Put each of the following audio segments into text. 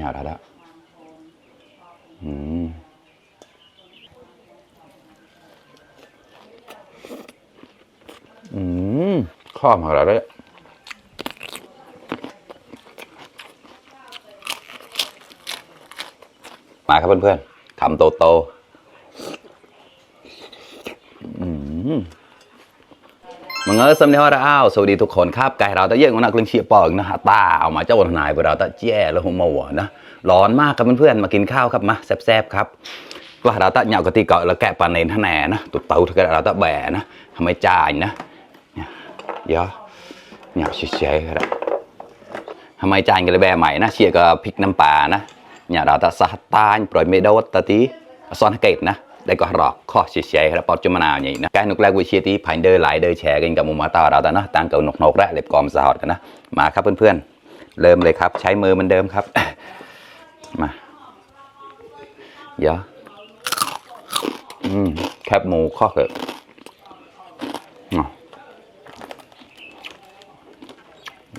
nhà đó đóข้อมาแล้วด้วยมาครับเพื่อนๆคำโตๆมังเอิญสำเนียงเราอ้าวสวัสดีทุกคนครับไก่เราตะเยี่ยงของนักเลี้ยงเชียร์ปอกนะฮะตาเอามาเจ้าหนายไปเราตะแย่แล้วหัวมัวนะร้อนมากครับเพื่อนๆมากินข้าวครับมาแซ่บๆครับก็เราตะเหยาะกะทิเกาะแล้วแกะปลาเนนท่าแหน่นะตุ๊ดเต่าถ้าเราตะแบ่นะทำไมจ่ายนะเดี๋ยวเหยาะเฉยๆครับทำไมจ่ายกันเลยแบ่ใหม่นะเชียร์กับพริกน้ำปลานะเนี่ยเราตะสะตานปล่อยเมดตะตีซ้อนเกตนะได้ก็รอข้อเฉยๆครับปอดจมนาวอย่างนี้นะการนุกแรกวิเชียร์ที่ผ่านเดินหลายเดินแชร์กันกับมุมมาตาเราแต่นะต่างกับนกแรกเล็บกอมสะฮอดกันนะมาครับเพื่อนๆเริ่มเลยครับใช้มือเหมือนเดิมครับมาเยอะแคบหมูข้อเกิด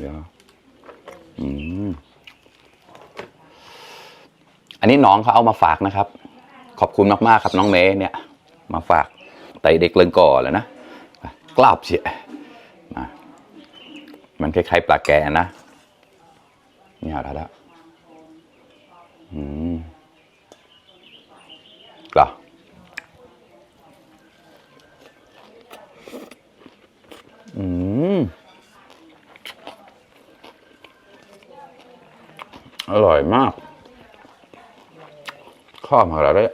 เยอะอันนี้น้องเขาเอามาฝากนะครับขอบคุณมากๆครับน้องเมย์เนี่ยมาฝากไตเด็กเลิงก่อแล้วนะกล้าบเสียมามันคล้ายๆปลาแกนะเนี่ยแล้วกล้าอร่อยมากข้อมาแล้วด้วย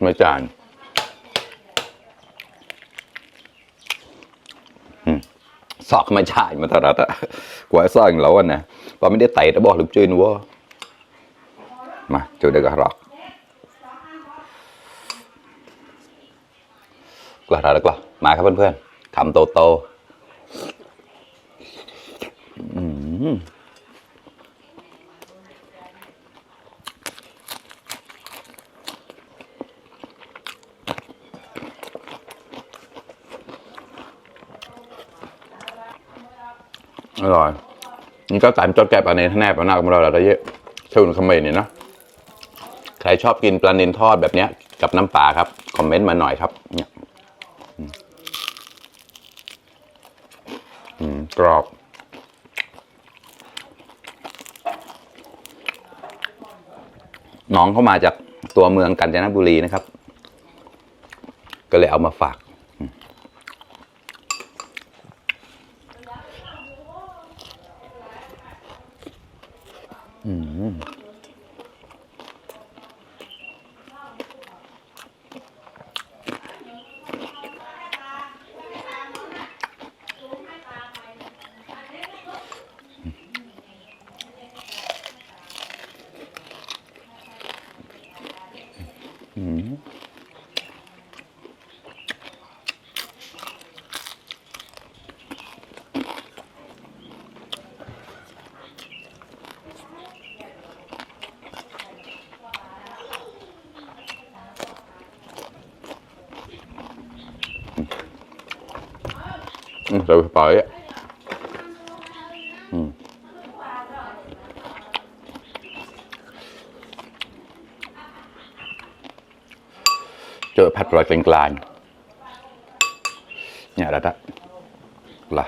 ไม่จานซอกไม่จ่ายมาตลอดอะกว่าซอกอย่างเราอ่ะนะพอไม่ได้ไต่ตะบอกหรือจุยนัวมาจุดเด็กก็รอกกว่าแล้วกว่ามาครับเพื่อนๆคำโตอร่อยนี่ก็ตามจดแกะปลาเนนแนบเอาหน้ากับเราแล้วเยอะเท่านั้นคำเมนเนี่ยนะใครชอบกินปลาเนนทอดแบบเนี้ยกับน้ำปลาครับคอมเมนต์มาหน่อยครับเนี่ยกรอบน้องเข้ามาจากตัวเมืองกาญจนบุรีนะครับก็เลยเอามาฝากrồi phải chơiผัดloạiกลางๆเนี่ยแล้วล่ะ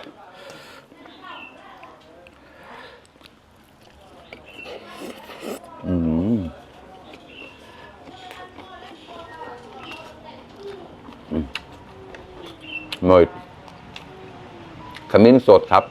หน่อยขมิ้นสดครับ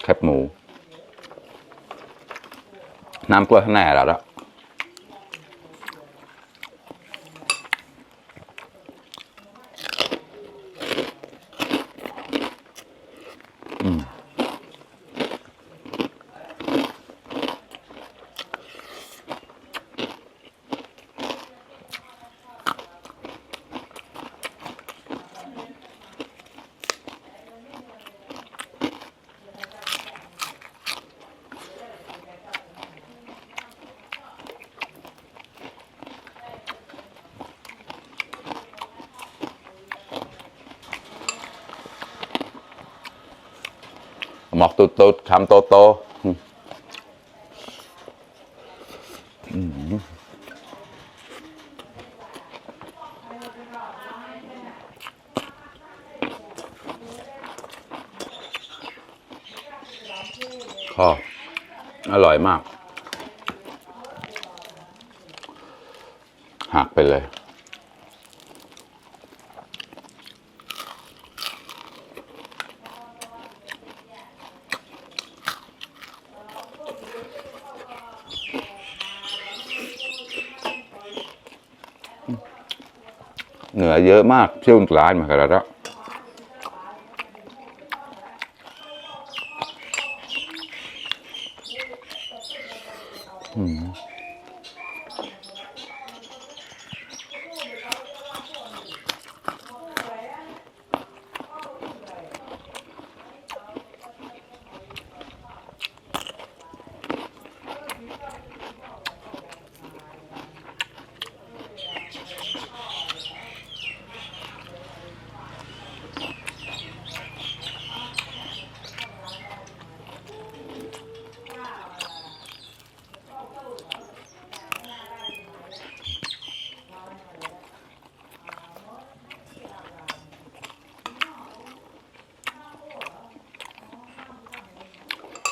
แคบหมูน้ำกล้วยข้างในแล้วละ หมอกตุดๆคำโตๆอร่อยมากหักไปเลยเหนือเยอะมากเที่ยวร้านมากันแล้ว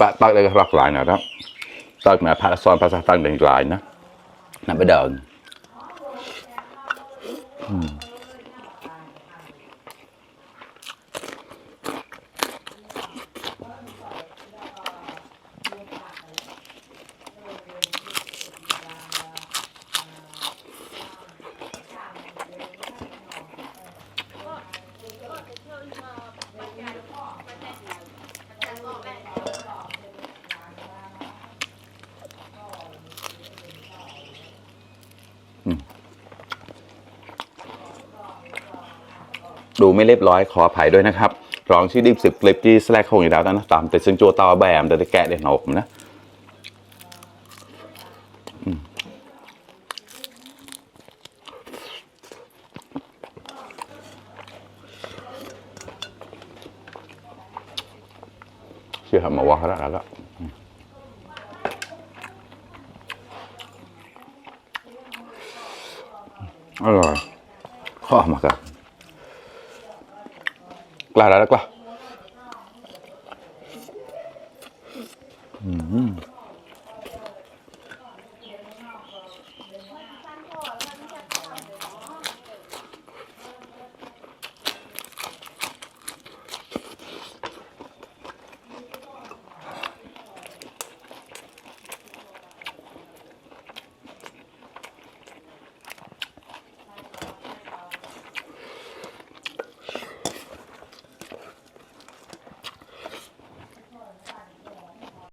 ปะตักเลยก็หลากหลายนะครับตักมาพาซอนภาษาตั้งเด่นหลายนะนั่นไปเดินดูไม่เรียบร้อยขออภัยด้วยนะครับรองชื่อดิบ10 คลิปที่แสลกคงอยู่แล้วนะตามแต่ซึ่งจัวต่อแบมแต่แกะเด็ดหนกนะเชื่อมาว่าเขาแล้วอร่อยข้อมากันกล้าแล้วกล้า